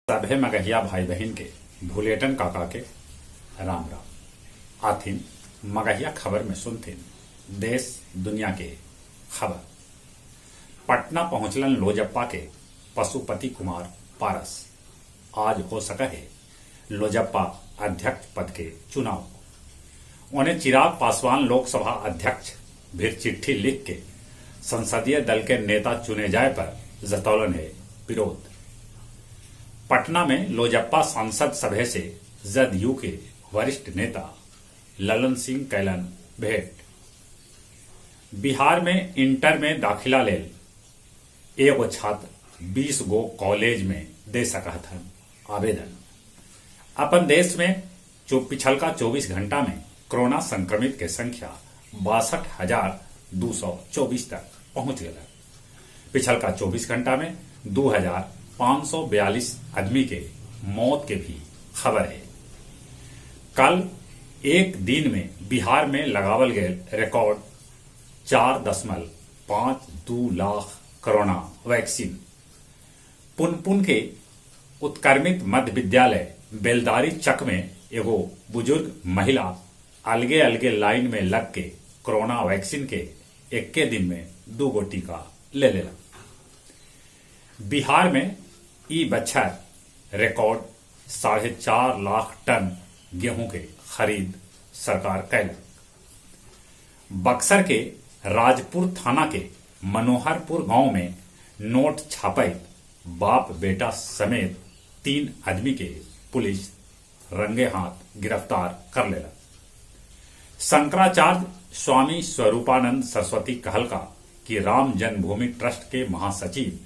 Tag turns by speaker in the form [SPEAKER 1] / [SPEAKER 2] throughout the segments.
[SPEAKER 1] सभे मगहिया भाई बहिन के भुलेटन काका के राम राम। आथिन मगहिया खबर में सुनथिन देश दुनिया के खबर। पटना पहुंचलन लोजपा के पशुपति कुमार पारस। आज हो सका है लोजपा अध्यक्ष पद के चुनाव। उन्हें चिराग पासवान लोकसभा अध्यक्ष भी चिट्ठी लिख के संसदीय दल के नेता चुने जाए पर जतौलन है विरोध। पटना में लोजपा सांसद सभे से जदयू के वरिष्ठ नेता ललन सिंह कैलन भेंट। बिहार में इंटर में दाखिला लेल एगो छात्र 20 गो कॉलेज में दे सकत हन आवेदन। अपन देश में जो पिछलका 24 घंटा में कोरोना संक्रमित के संख्या 62,224 तक पहुंच गया। पिछलका 24 घंटा में 2,542 आदमी के मौत के भी खबर है। कल एक दिन में बिहार में लगावल गए record 4.52 lakh corona vaccine. Punpun के उत्क्रमित मध्य विद्यालय बेलदारी चक में एगो बुजुर्ग महिला अलगे अलगे लाइन में लग के कोरोना वैक्सीन के एक्के दिन में 2 गो टीका ले लेला। बिहार में ई बच्छर रिकॉर्ड 4.5 लाख टन गेहूं के खरीद सरकार कैलक। बक्सर के राजपुर थाना के मनोहरपुर गांव में नोट छापैत बाप बेटा समेत 3 आदमी के पुलिस रंगे हाथ गिरफ्तार कर लेला। शंकराचार्य स्वामी स्वरूपानंद सरस्वती कहलका कि राम जन्मभूमि ट्रस्ट के महासचिव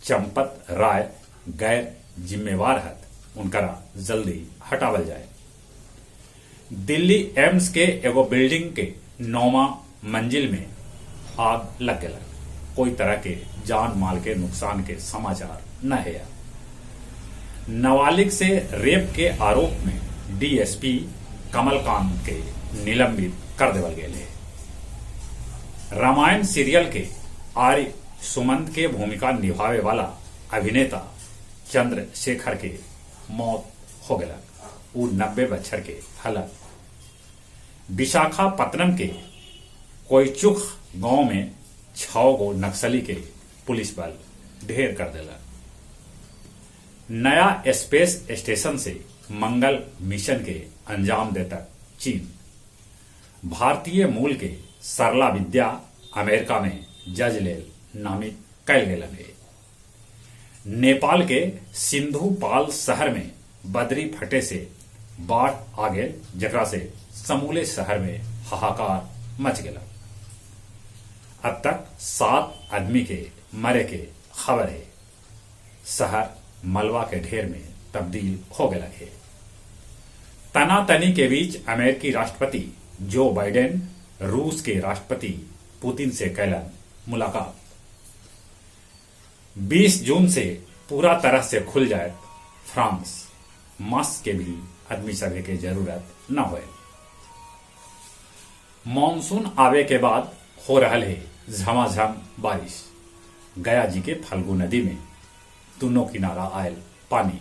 [SPEAKER 1] चंपत राय गैर जिम्मेवार हत, उनकरा जल्दी हटावल जाए। दिल्ली एम्स के एगो बिल्डिंग के 9वां मंजिल में आग लग गया। कोई तरह के जान माल के नुकसान के समाचार न है। नाबालिग से रेप के आरोप में डीएसपी कमलकांत के निलंबित कर देवल गए। रामायण सीरियल के आर्य सुमंत के भूमिका निभावे वाला अभिनेता चंद्रशेखर के मौत हो गया। वो 90 बच्छर के हलक। विशाखापत्तनम के कोईचुख गांव में 6 गो नक्सली के पुलिस बल ढेर कर देला। नया स्पेस स्टेशन से मंगल मिशन के अंजाम देता चीन। भारतीय मूल के सरला विद्या अमेरिका में जज लेल नामित कैल गेल है। नेपाल के सिंधुपाल शहर में बदरी फटे से बाढ़ आ गेल, जकरा से समूले शहर में हाहाकार मच गया। अब तक 7 आदमी के मरे के खबर है। शहर मलबा के ढेर में तब्दील हो गया है। तनातनी के बीच अमेरिकी राष्ट्रपति जो बाइडेन रूस के राष्ट्रपति पुतिन से कैलन मुलाकात। 20 जून से पूरा तरह से खुल जाए फ्रांस, मास्क के भी आदमी सभे के जरूरत न होए। मानसून आवे के बाद हो रहा है झमाझम बारिश। गया जी के फल्गु नदी में दोनों किनारा आयल पानी।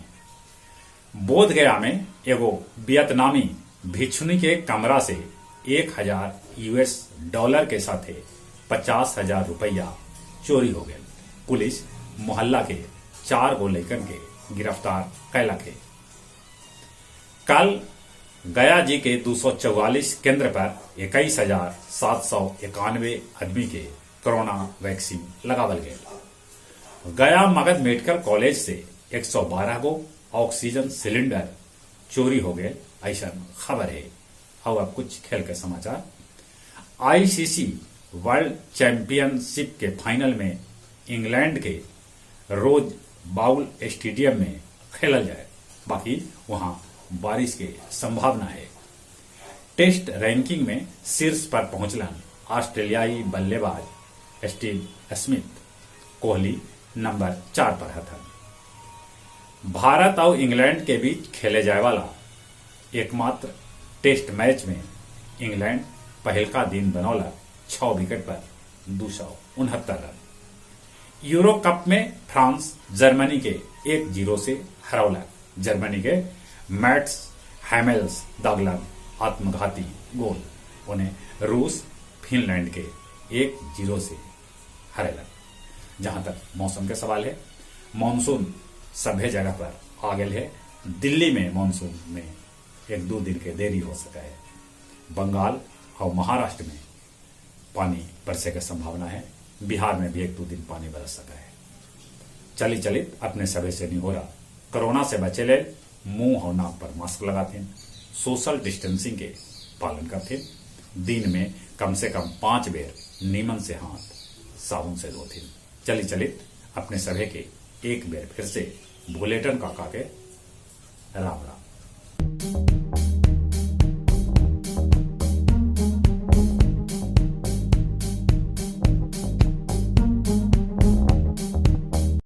[SPEAKER 1] बोध गया में एगो वियतनामी भिक्षुनी के कमरा से 1,000 US dollar के साथे 50,000 रुपया चोरी हो गए। पुलिस मोहल्ला के 4 गो लइकन के गिरफ्तार कैलक है। कल गया जी के 244 केंद्र पर 21,791 आदमी के कोरोना वैक्सीन लगावल गए। गया मगध मेडिकल कॉलेज से 112 गो ऑक्सीजन सिलेंडर चोरी हो गए, ऐसा खबर है। और अब कुछ खेल के समाचार। आईसीसी वर्ल्ड चैंपियनशिप के फाइनल में इंग्लैंड के रोज बाउल स्टेडियम में खेलल जाए, बाकी वहां बारिश के संभावना है। टेस्ट रैंकिंग में शीर्ष पर पहुंचलन ऑस्ट्रेलियाई बल्लेबाज स्टीव स्मिथ। कोहली नंबर 4 पर हथन। भारत और इंग्लैंड के बीच खेले जाए वाला एकमात्र टेस्ट मैच में इंग्लैंड पहलका दिन बनौला 6 विकेट पर 269 रन। यूरो कप में फ्रांस जर्मनी के 1-0 से हरौलक। जर्मनी के मैट्स हैमेल्स दागलन आत्मघाती गोल। उन्हें रूस फिनलैंड के 1-0 से हरेलक। जहां तक मौसम के सवाल है, मानसून सभे जगह पर आ गए है। दिल्ली में मानसून में 1-2 दिन के देरी हो सका है। बंगाल और महाराष्ट्र में पानी बरसे के संभावना है। बिहार में भी 1-2 दिन पानी बरस सका है। चली चलित अपने सभे से नहीं हो रहा। कोरोना से बचे ले मुंह और नाक पर मास्क लगाते, सोशल डिस्टेंसिंग के पालन करते, दिन में कम से कम 5 बेर नीमन से हाथ साबुन से धोते। चली चलित अपने सभे के एक बेर फिर से भुलेटन काका के राम राम।